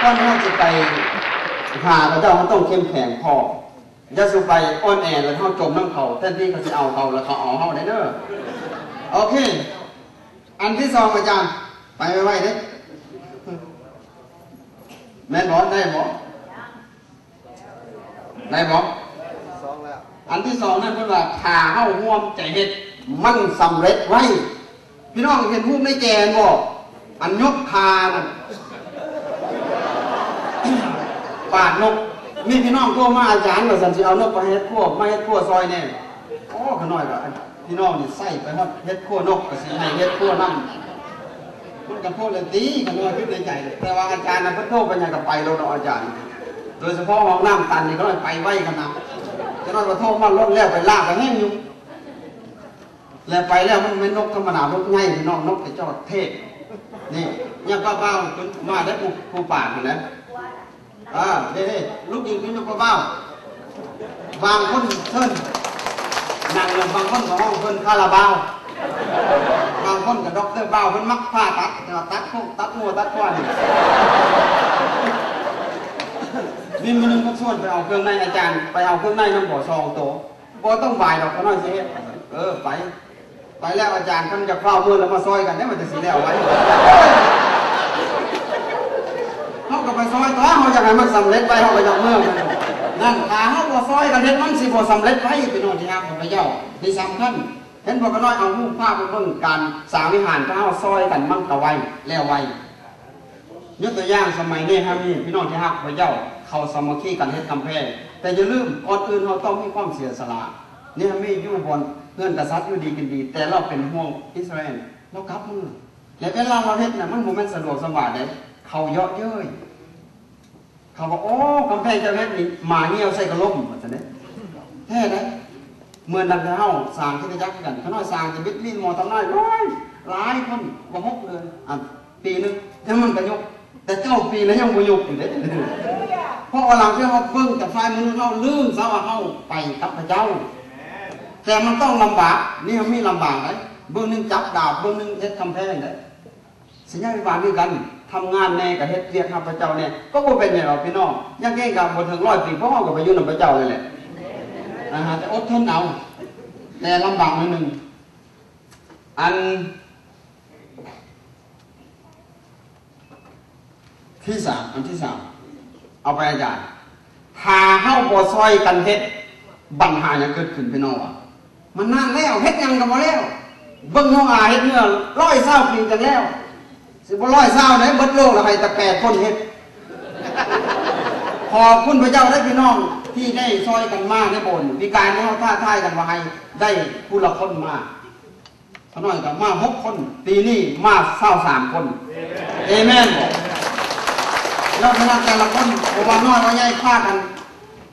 ກ່ອນເຮົາຊິໄປຫາເຂົາເຈົ້າ ເຮົາຕ້ອງເຂັ້ມແຂງພໍ. ຢ່າສູ່ໄປອ່ອນແອແລ້ວເຮົາຈົມນຳເຂົາ ແທນທີ່ເຂົາຊິເອົາເຮົາ ແລ້ວເຂົາເອົາເຮົາໄດ້ເດີ. ໂອເຄ ອັນທີສອງ ອາຈານ ໄປໄວໆເດ້. ແມ່ນບໍ່? ໄດ້ບໍ່? ໄດ້ບໍ່? ອັນທີສອງນັ້ນເພິ່ນວ່າ ຖ້າເຮົາຮ່ວມໃຈເຮັດ ມັນສຳເລັດໄວ. ພີ່ນ້ອງເຫັນຮູບໃນແຈບໍ່? ອັນຍົກຂານັ້ນ ປາດນົກ. ມີພີ່ນ້ອງໂທມາ ອາຈານ ວ່າຊັ້ນ ຊິເອົານົກໄປເຮັດຄົວ ມາເຮັດຄົວຊ່ອຍແດ່. ໂອ້ ຂະນ້ອຍກໍ ພີ່ນ້ອງນີ້ໃສ່ໄປຮອດເຮັດຄົວນົກ ກໍຊິໃຫ້ເຮັດຄົວນຳ. ມັນກໍໂພດແລ້ວຕິ ຂະນ້ອຍຄິດໃນໃຈ. ແຕ່ວ່າອາຈານນະ ເພິ່ນໂທໄປຫຍັງກໍໄປໂລດເນາະອາຈານ. ໂດຍສະເພາະຫ້ອງນ້ຳຕັນນີ້ ຂະນ້ອຍໄປໄວຂະໜາດ. ຂະນ້ອຍວ່າໂທມາລົດແລ້ວໄປລາກກໍແຮງຢູ່. ແລ້ວໄປແລ້ວມັນແມ່ນນົກທຳມະດາ ນົກໃຫຍ່ພີ່ນ້ອງ ນົກກະຈອກເທດ. ນີ້ ຍາມປ້າບ່າວເພິ່ນມາໄດ້ ຜູ້ ຜູ້ປາດຫັ້ນແຫຼະ. ອ່າ ເດ້ໆ ລູກຍິງຄືນົກປ້າບ່າວ. ບາງຄົນເຊີນ ນັ່ງແລ້ວ ບາງຄົນກໍຮ້ອງເພິ່ນຄາລາບາວ ບາງຄົນກໍດັອກເຕີບາວ ເພິ່ນມັກຜ່າຕັດ ແຕ່ວ່າຕັດພວກ ຕັດງົວ ຕັດຄວາຍ. ມີມື້ໜຶ່ງເພິ່ນຊວນໄປເອົາເຄື່ອງໃນ ອາຈານ ໄປເອົາເຄື່ອງໃນນຳບໍ່ ສອງໂຕ. ບໍ່ຕ້ອງບາຍດອກ ຂ້ານ້ອຍຊິເຮັດ. ເອີ ໄປ ໄປແລ້ວອາຈານ ຄັນຢາກຟ້າວເມືອແລ້ວມາຊ່ອຍກັນເດ້ ມັນຈັ່ງຊິແລ້ວໄວ. ເຮົາກໍໄປຊ່ອຍຕົວະ ເຮົາຢາກໃຫ້ມັນສຳເລັດໄວ ເຮົາກໍຢາກເມືອແມ່ນບໍ່? ນັ້ນ ຖ້າເຮົາບໍ່ຊ່ອຍກັນເຮັດ ມັນຊິບໍ່ສຳເລັດໄວ ພີ່ນ້ອງທີ່ຮັກຂອງພະເຈົ້າ. ທີ່ສຳຄັນ ເຫັນບໍ່ ຂ້ານ້ອຍເອົາຮູບພາບມາເບິ່ງ ການສ້າງວິຫານ ຖ້າເຮົາຊ່ອຍກັນ ມັນກໍໄວ ແລ້ວໄວ. ຍົກຕົວຢ່າງ ສະໄໝເນຮະມີ ພີ່ນ້ອງທີ່ຮັກພະເຈົ້າ ເຂົາສາມັກຄີກັນເຮັດກຳແພງ. ແຕ່ຢ່າລືມ ກ່ອນອື່ນເຮົາຕ້ອງມີຄວາມເສຍສະຫຼະ. ເນຮະມີຢູ່ບ່ອນເຮືອນກະສັດ ຢູ່ດີກິນດີ ແຕ່ລາວເປັນຫ່ວງອິດສະຣາແອນ ລາວກັບເມືອ. ແລະເວລາລາວເຮັດນະ ມັນບໍ່ແມ່ນສະດວກສະບາຍເດ້ ເຂົາເຍາະເຍີ້ຍ. ເຂົາວ່າ ໂອ້ ກຳແພງເຈົ້າເຮັດນີ້ ໝາຍ່ຽວໃສ່ກະລົມ ວ່າຊັ້ນເດ້. ແທ້ໃດ໋. ເໝືອນດັ່ງທີ່ເຮົາສ້າງຄຣິສຕະຈັກຄືກັນ ຂ້ານ້ອຍສ້າງຈະບິດມີນໝໍທຳນາຍຫຼາຍ ຫຼາຍຄົນ ບໍ່ ຫົກເດືອນ ອັນ ປີໜຶ່ງ ແຕ່ມັນກໍຍົກ ແຕ່ເກົ້າປີແລ້ວຍັງບໍ່ຍົກຢູ່ເດ້. ເພາະວ່າຫຼັງຈາກເຮົາເບິ່ງຈາກຝ່າຍມະນຸດ ເຮົາລືມຊະວ່າເຮົາໄປກັບພະເຈົ້າ. ແຕ່ມັນຕ້ອງລຳບາກ ເນຮະມີລຳບາກໃດ໋ ເບື້ອງໜຶ່ງຈັບດາບ ເບື້ອງໜຶ່ງເຮັດກຳແພງໃດ໋. ສັນຍາວິວານຄືກັນ ທຳງານແດ່ກໍເຮັດວຽກຮັບພະເຈົ້າແດ່ ກໍບໍ່ເປັນຫຍັງດອກພີ່ນ້ອງ. ຢ່າງເກັ່ງກໍບໍ່ເຖິງຮ້ອຍປີ ພວກເຮົາກໍໄປຢູ່ນຳພະເຈົ້າແລ້ວແຫຼະ. ອາ ແຕ່ອົດທົນເອົາ ແຕ່ລຳບາກໜ້ອຍໜຶ່ງ. ອັນທີສາມ ອັນທີສາມ ເອົາໄປອາຈານ. ຖ້າເຮົາບໍ່ຊ່ອຍກັນເຮັດ ບັນຫາຫຍັງເກີດຂຶ້ນ ພີ່ນ້ອງວ່າ? ມັນນານແລ້ວ ເຮັດຫຍັງກໍບໍ່ແລ້ວ. ເບິ່ງໂນອາເຮັດເຮືອ ຮ້ອຍຊາວປີຈັ່ງແລ້ວ. ຊິບໍ່ຮ້ອຍຊາວໃດ໋ ເບິດໂລກລະໃຫ້ແຕ່ແປດຄົນເຮັດ. ຂອບຄຸນພະເຈົ້າເດີພີ່ນ້ອງ ທີ່ໄດ້ຊ່ອຍກັນມາໃນໂບດນີ້. ປີກາຍນີ້ເຮົາທ້າທາຍກັນວ່າໃຫ້ໄດ້ຜູ້ລະຄົນມາ. ຂ້ານ້ອຍກໍມາຫົກຄົນ ປີນີ້ມາຊາວສາມຄົນ. ເອເມນບໍ່? ແລ້ວຄະນະແຕ່ລະຄົນ ບໍ່ວ່ານ້ອຍວ່າໃຫຍ່ ພາກັນ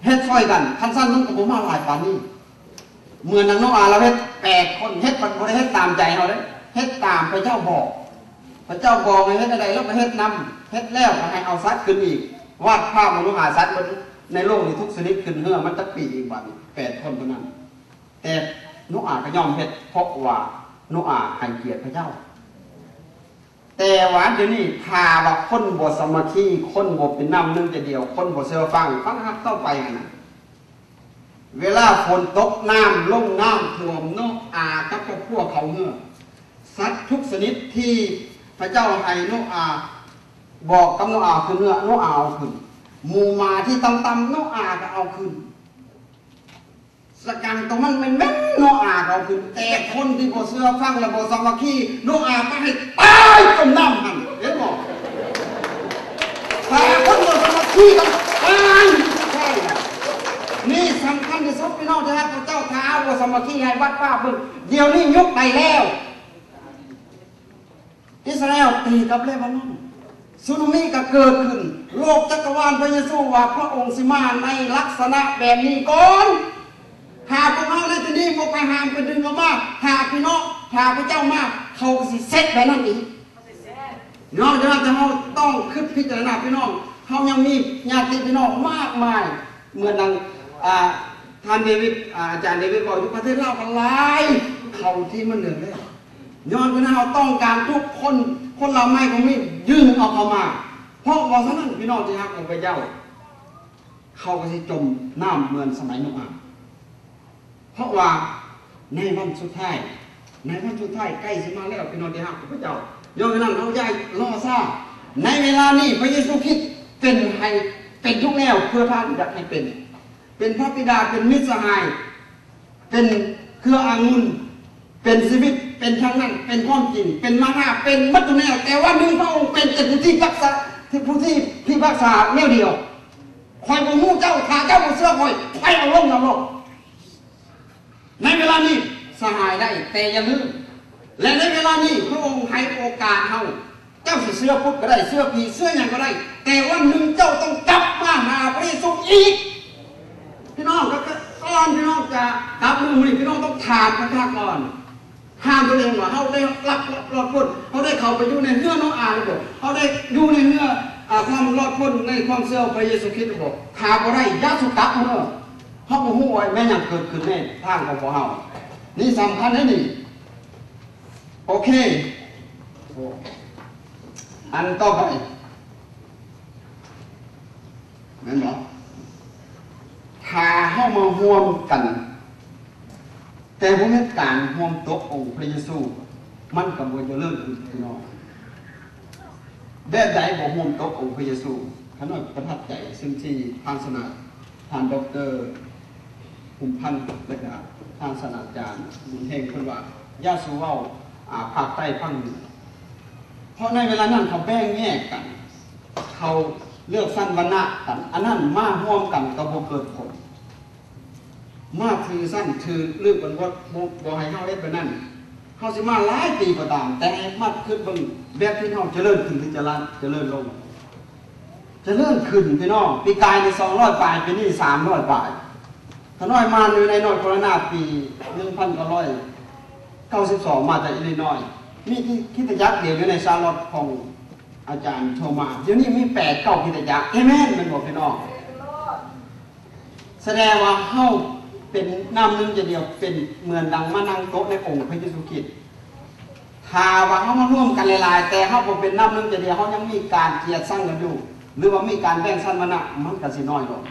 ເຮັດຊ່ອຍກັນ ຄັນຊັ້ນມັນກໍບໍ່ມາຫຼາຍປານນີ້. ເໝືອນດັ່ງໂນອາລາວເຮັດແປດຄົນ ເຮັດ ບໍ່ໄດ້ເຮັດຕາມໃຈເຮົາເດ້ ເຮັດຕາມພະເຈົ້າບອກ. ພະເຈົ້າບອກໃຫ້ເຮັດອັນໃດ ລາວກໍເຮັດນຳ ເຮັດແລ້ວກໍໃຫ້ເອົາສັດຂຶ້ນອີກ. ວາດພາບມະນຸດຫາສັດເບິດໃນໂລກນີ້ ທຸກຊະນິດຂຶ້ນເຮືອ ມັນຈັກປີອີກບາດນີ້ ແປດຄົນເທົ່ານັ້ນ. ແຕ່ໂນອາກໍຍອມເຮັດ ເພາະວ່າໂນອາໃຫ້ກຽດພະເຈົ້າ. ແຕ່ວ່າດຽວນີ້ ຖ້າວ່າຄົນບໍ່ສາມັກຄີ ຄົນບໍ່ເປັນນ້ຳໜຶ່ງໃຈດຽວ ຄົນບໍ່ເຊື່ອຟັງ ຟັງຮັກຕໍ່ໄປຫັ້ນນະ ເວລາຝົນຕົກ ນ້ຳລົງ ນ້ຳຖ້ວມ ໂນອາກັບຄອບຄົວເຂົ້າເຮືອ. ສັດທຸກຊະນິດທີ່ພະເຈົ້າໃຫ້ໂນອາ ບອກກັບໂນອາຂຶ້ນເຮືອ ໂນອາເອົາຂຶ້ນ. ໝູໝາທີ່ຕ່ຳໆ ໂນອາກໍເອົາຂຶ້ນ. ສະກັງໂຕມັນແມ່ນໆ ໂນອາກໍເອົາຂຶ້ນ. ແຕ່ຄົນທີ່ບໍ່ເຊື່ອຟັງ ແລະ ບໍ່ສາມັກຄີ ໂນອາກໍໃຫ້ຕາຍຈົມນ້ຳຫັ້ນ ເຫັນບໍ່? ຖ້າຄົນບໍ່ສາມັກຄີກັນຕາຍ. ນີ້ສຳຄັນທີ່ສຸດ ພີ່ນ້ອງທີ່ຮັກຂອງເຈົ້າ. ຖ້າບໍ່ສາມັກຄີ ໃຫ້ວັດປ່າເບິ່ງ ດຽວນີ້ຍຸກໃດແລ້ວ? ອິດສະຣາແອນຕີກັບເລບານອນ ສຸນາມິກໍເກີດຂຶ້ນ. ໂລກຈັກກະວານ ພະເຢຊູວ່າພະອົງຊິມາໃນລັກສະນະແບບນີ້ກ່ອນ. ຖ້າພວກເຮົາໃນທີ່ນີ້ບໍ່ໄປຫ້າມໄປດຶງເຂົາມາ ຖ້າພີ່ນ້ອງ ຖ້າພະເຈົ້າມາ ເຂົາກໍຊິເຊັດແບບນັ້ນອີກ. ນອກຈາກນັ້ນ ເຮົາຕ້ອງຄິດພິຈາລະນາ ພີ່ນ້ອງ ເຮົາຍັງມີຍາດຕິພີ່ນ້ອງມາກມາຍ ເໝືອນດັ່ງ ອ່າ ທ່ານເດວິດ ອາຈານເດວິດເວົ້າຢູ່ ປະເທດລາວກໍຫຼາຍ ເຂົ້າທີ່ມັນເຫຼືອແລ້ວ. ຍ້ອນຄືເຮົາຕ້ອງການທຸກຄົນ ຄົນລາວໃໝ່ກໍມີ ດຶງເອົາເຂົ້າມາ. ເພາະວ່າສະນັ້ນ ພີ່ນ້ອງທີ່ຮັກຂອງພະເຈົ້າ ເຂົາກໍຊິຈົມນ້ຳເໝືອນສະໄໝໂນອາ. ເພາະວ່າໃນວັນສຸດທ້າຍ ໃນວັນສຸດທ້າຍໃກ້ຊິມາແລ້ວ ພີ່ນ້ອງທີ່ຮັກຂອງພະເຈົ້າ. ຍ້ອນນັ້ນ ເຮົາຢ່າລໍຊ້າ. ໃນເວລານີ້ ພະເຢຊູຄຣິດເປັນໃຫ້ ເປັນທຸກແນວເພື່ອທ່ານຢາກໃຫ້ເປັນ. ເປັນພະບິດາ ເປັນມິດສະຫາຍ ເປັນເຄືອອາງຸ່ນ ເປັນຊີວິດ ເປັນທາງນັ້ນ ເປັນຄວາມຈິງ ເປັນມານາ ເປັນໝົດທຸກແນວ. ແຕ່ວັນໜຶ່ງພະອົງເປັນ ເປັນຜູ້ທີ່ປຶກສາ ທີ່ ຜູ້ທີ່ພິພາກສາແນວດຽວ. ຂ້ອຍບໍ່ຮູ້ເຈົ້າ ຖ້າເຈົ້າບໍ່ເຊື່ອຂ້ອຍ ໄປເອົາລົງນະລົກ. ໃນເວລານີ້ສະຫາຍໄດ້ ແຕ່ຢ່າລືມ ແລະ ໃນເວລານີ້ພະອົງໃຫ້ໂອກາດເຮົາ. ເຈົ້າຊິເຊື່ອພຸດກໍໄດ້ ເຊື່ອຜີ ເຊື່ອຫຍັງກໍໄດ້ ແຕ່ວັນໜຶ່ງເຈົ້າຕ້ອງກັບມາຫາພະເຢຊູອີກ. ພີ່ນ້ອງ ກໍ ກໍ ກ່ອນພີ່ນ້ອງຈະກັບເມືອມື້ນີ້ ພີ່ນ້ອງຕ້ອງຖາມພະເຈົ້າກ່ອນ. ຖາມຕົວເອງວ່າ ເຮົາໄດ້ຮັບລອດພົ້ນ ເຮົາໄດ້ເຂົ້າໄປຢູ່ໃນເຮືອໂນອາແລ້ວບໍ່? ເຮົາໄດ້ຢູ່ໃນເຮືອ ອາ ຄວາມລອດພົ້ນໃນຄວາມເຊື່ອພະເຢຊູຄຣິດແລ້ວບໍ່? ຖ້າບໍ່ໄດ້ ຢ່າສູ່ກັບເມືອ. ເຮົາບໍ່ຮູ້ວ່າແມ່ນຫຍັງເກີດຂຶ້ນໃນທາງຂອງພວກເຮົາ. ນີ້ສຳຄັນເດ້ນີ້. ໂອເຄ ອັນຕໍ່ໄປ ແມ່ນບໍ່? ຖ້າເຮົາມາຮ່ວມກັນ ແຕ່ບໍ່ແມ່ນການຮ່ວມຕົກອົງພະເຢຊູ ມັນກໍບໍ່ຈະເລີນຂຶ້ນ ພີ່ນ້ອງ. ແບບໃດບໍ່ຮ່ວມຕົກອົງພະເຢຊູ? ຂ້ານ້ອຍປະທັບໃຈ ຊຶ່ງທີ່ທ່ານສະໜາ ທ່ານ ດຣ. ພູມພັນ ແລະກະທ່ານສະໜາຈານບຸນເຮັງ ເພິ່ນວ່າ ຢ່າສູ່ເວົ້າ ອາ ພາກໃຕ້ພາກເໜືອ. ເພາະໃນເວລານັ້ນເຂົາແບ່ງແຍກກັນ ເຂົາເລືອກຊັ້ນວັນນະກັນ ອັນນັ້ນມາຮ່ວມກັນກໍບໍ່ເກີດຜົນ. ມາຖືຊັ້ນຖືລຶກກັນໝົດ ບໍ່ ບໍ່ໃຫ້ເຮົາເຮັດແບບນັ້ນ. ເຮົາຊິມາຫຼາຍປີກໍຕາມ ແຕ່ໃຫ້ມາຄິດເບິ່ງ ແບບທີ່ເຮົາຈະເລີນຂຶ້ນ ຫຼື ຈະລະ ຈະເລີນລົງ. ຈະເລີນຂຶ້ນ ພີ່ນ້ອງ. ປີກາຍນີ້ສອງຮ້ອຍປາຍ ປີນີ້ສາມຮ້ອຍປາຍ. ຂ້ານ້ອຍມາຢູ່ໃນ North Carolina ປີໜຶ່ງພັນເກົ້າຮ້ອຍເກົ້າສິບສອງ ມາຈາກ Illinois. ມີຄຣິສຕະຈັກດຽວຢູ່ໃນ Charlotte ຂອງອາຈານໂທມາ. ດຽວນີ້ມີແປດເກົ້າຄຣິສຕະຈັກ. ເອເມນ ແມ່ນບໍ່ ພີ່ນ້ອງ? ສະແດງວ່າເຮົາເປັນນ້ຳໜຶ່ງໃຈດຽວ ເປັນເໝືອນດັ່ງມານັ່ງໂຕະໃນອົງພະເຢຊູຄຣິດ. ຖ້າວ່າເຮົາມາລວມກັນຫຼາຍໆ ແຕ່ເຮົາບໍ່ເປັນນ້ຳໜຶ່ງໃຈດຽວ ເຮົາຍັງມີການກຽດຊັງກັນຢູ່ ຫຼືວ່າມີການແບ່ງຊັ້ນວັນນະ ມັນກໍຊິນ້ອຍລົງ.